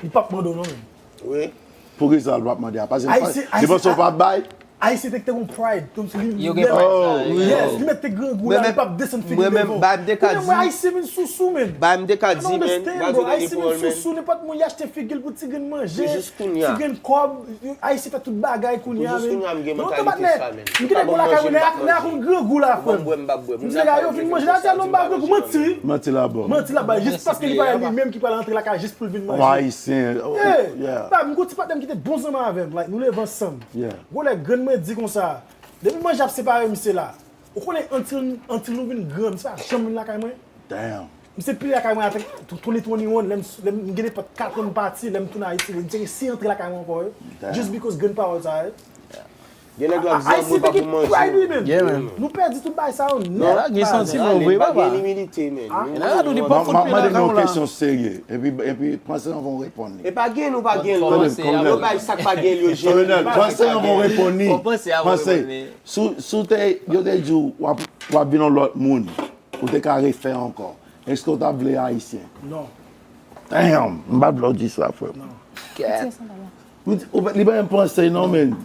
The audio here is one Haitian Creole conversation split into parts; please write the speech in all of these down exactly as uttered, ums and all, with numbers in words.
Li p ap mande w non, menm. Wi. Poukisa l p ap mande a? Paske li panse w p ap bay? Ayisyen te gen yon pride, kòmsi li... Yo gen pride sa, wi. Yes, li mèt te grangou la, li p ap desann figi l devan w. Kounye a, Ayisyen vin sousou, menn. Bay m te ka di, menn. Ayisyen vin sousou, nenpòt moun, y achte figi l pou ti grenn manje, ti grenn kòb. Ayisyen fè tout bagay kounye a, menn. Yo, te patnè, m kite gwo lakay mwen, lè a konn grangou la, frè m. M di nèg la, yo vin manje la, di a non, m pa grangou, manti. Manti la ba w. Manti la ba w, jis paske li pa wè li menm ki pral antre lakay jis pou l vin manje. Yon Ayisyen, yeah. M gon ti patnè m ki te bon zanmi avè m, like, nou leve ansanm. Gwo lè grann mwen di konsa, depi manje ap separe misye la, ou konnen, until, until nou vin gran, misye pa janm vin lakay mwen. Damn. Misye pile lakay mwen avan twenty twenty-one, lè m, lè m gen nenpòt kat an m pati, lè m tounen Ayiti, misye resi antre lakay mwen ankò, wi. Just because grenn pawòl sa, wi. Gen nèg k ap di yon moun pa pou manje. Yeah, man. Nou pèdi tout bagay sa yo nèt. Gen santiman vre, papa. Gen imilite, man. Nèg la tou di pa fout pye nan kay la. M ap mande nou yon kesyon serye, epi, epi panse anvan w reponn li. E pa gen, nou pa gen l. Yo bay sa k pa gen l yo jere. Panse anvan w reponn li. Panse, si w te, yo te di w w ap, w ap vin yon lòt moun, ou te ka refè ankò, èske w t ap vle Ayisyen? Non. Damn, m pa t vle w di sa, frè m. Non. Li pa menm panse non, menn.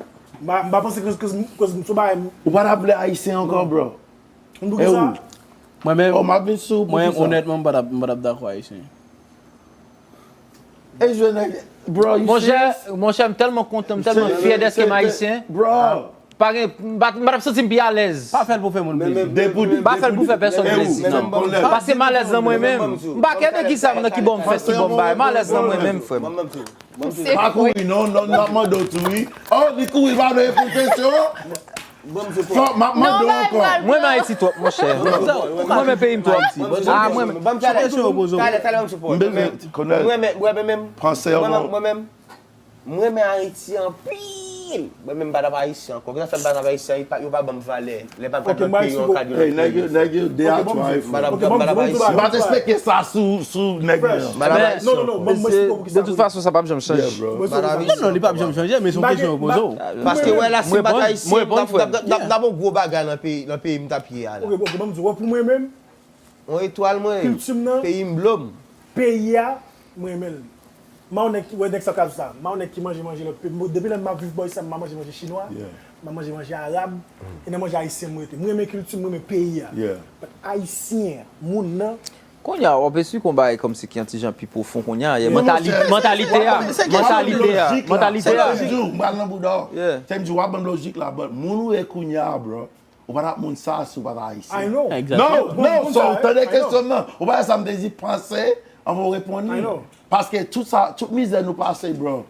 M pa panse ke, ke, ke m sou bagay. Ou pa t ap vle Ayisyen ankò, bro? E ou? Mwen menm, oh, m ap vin sou ou pou kisa? Mwen, onètman, m pa t ap, m pa t ap dakò Ayisyen. E jwenn, bro, you serious? Monchè, monchè, m tèlman kontan, m tèlman fyè dèske m Ayisyen. Bro. Pa gen, m pa, m pa t ap santi m pi alèz. Pa fè l pou fè moun plezi. Pa fè l pou fè pèsonn plezi, non. Paske m alèz nan mwen menm. M pa kè de kisa m nan ki bò m fèt, ki bò m bay. M alèz nan mwen menm, frè m. Pa kouri non, non, n ap mande w tou wi. Oh, li kouri, pa vle reponn kesyon an. Fò, m ap mande w ankò. Mwen renmen Ayiti twòp, monchè. Mwen renmen peyi m twòp. Ah, mwen renmen. Talè, talè, m sou pòz. M bezwen konnen. Mwen renmen, mwen renmen menm. Panse yo bon. Mwen menm. Mwen renmen Ayiti anpil. Mwen menm m pa t ap Ayisyen ankò. Kisa fè m pa t ap Ayisyen? Yo pa ban m valè. Lè m ap gad lòt peyi yo, yo ka di lòt peyi. Nèg yo, nèg yo, they are trying. M pa t ap, m pa t ap Ayisyen. M pa t espekte sa sou, sou nèg yo. M pa t ap Ayisyen ankò. De tout fason, sa p ap janm chanje. Non, non, li p ap janm chanje, men se yon kesyon yo poze w. Paske wè la, si m pa t Ayisyen, m t ap, m t ap, m t ap, m t ap yon gwo bagay nan peyi, nan peyi m t ap ye a la. Ok, ok, ban m di w, wè pou mwen menm, yon etwal mwen, kilti m nan, peyi m, dlo m. Peyi a, mwen renmen l. M pa yon nèg ki, wè nèg sa k ap di sa. M pa yon nèg ki manje manje lòt peyi. Depi lè m ap viv bò isit, m pa manje manje chinwa. M pa manje manje arab. E nan manje ayisyen m rete. Mwen renmen kilti m, mwen renmen peyi a. But ayisyen, moun nan. Kounye a, w ap esplike yon bagay kòmsi ki yon ti jan pi pwofon kounye a. Mantalite a, mantalite a, mantalite a. Se lojik la. M pral nan bouda w. Tè m di w ap ban m lojik la, but moun ou ye kounye a, bro. Ou pa t ap moun sa si w pa t ayisyen. I know. Exactly. Non, non, so, tande kesyon nan. Ou pa wè sa m te di, panse anvan w reponn li. I know. Paske tout sa, tout mizè nou pase, bro.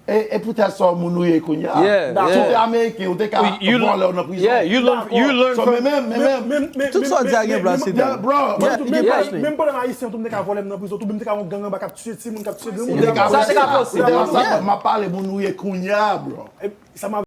E, e poutèt sa w moun ou ye kounye a. Yeah, yeah. Si w te ameriken, ou te ka vòlè w nan prizon. Yeah, you learn, you learn from. So, men, men, men, men, men, tout sa w di a gen vlasfemi. Bro, yeah, yeah. Menm pandan m ayisyen, tou m te ka vòlè m nan prizon, tou m te ka yon gang anba k ap tiye timoun, k ap tiye granmoun. Sa te ka posib. Sa, m ap pale moun ou ye kounye a, bro. E, sa m ap